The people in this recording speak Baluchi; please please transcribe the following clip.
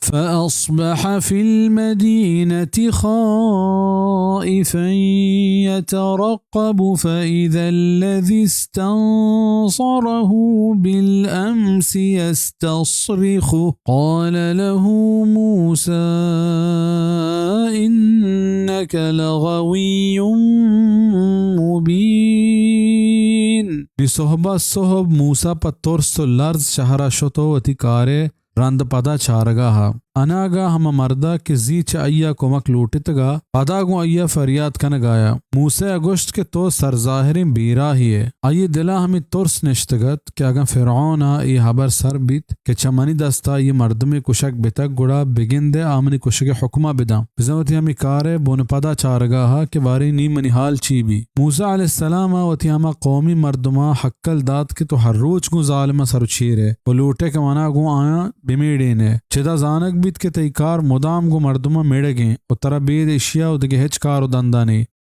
فأصبح في المدينة خائفا يترقب فإذا الذي استنصره بالأمس يستصرخه قال له موسى إنك لغوي مبين۔ نی سہب ءَ سہب موسیٰ پہ ترس و لرز شہر ءَ شت و وتی کارے رند پدا چارگا ءَ۔ اناگہ ہما مردا کہ زی چہ آئی ءَ کمک لوٹتگا، پدا گوں آئی ءَ فریاد کنگا ءَ۔ موسیٰ ءَ گوشت کہ تو سرزاہریں بیراہے ئے۔ آئی ءِ دل ءَ ہمے ترس نشتگ ات کہ اگاں فرعون ءَ اے ہبر سر بیت کہ چہ منی دست ءَ اے مردمے کشگ بتگ، گڑا بگندئے آ منی کشگ ءِ حکم ءَ بداں۔ بزاں وتی ہمے کار ءِ بن پدا چارگا ءَ کہ باریں نی منی حال چی بی۔ موسیٰ علیہ السلام ءَ وتی ہما قومی مردماں ہکل دات کہ تو ہر روچ گوں ظالماں سر و چیر ئے و لوٹ ئے کہ منا گوں آیاں بمیڑین ئے۔ چدا زانگ بیت کہ تئی کار مدام گوں مردماں مڑگ ایں و ترا بید ایشی ءَ و دگہ ہچ کار و دندا نے۔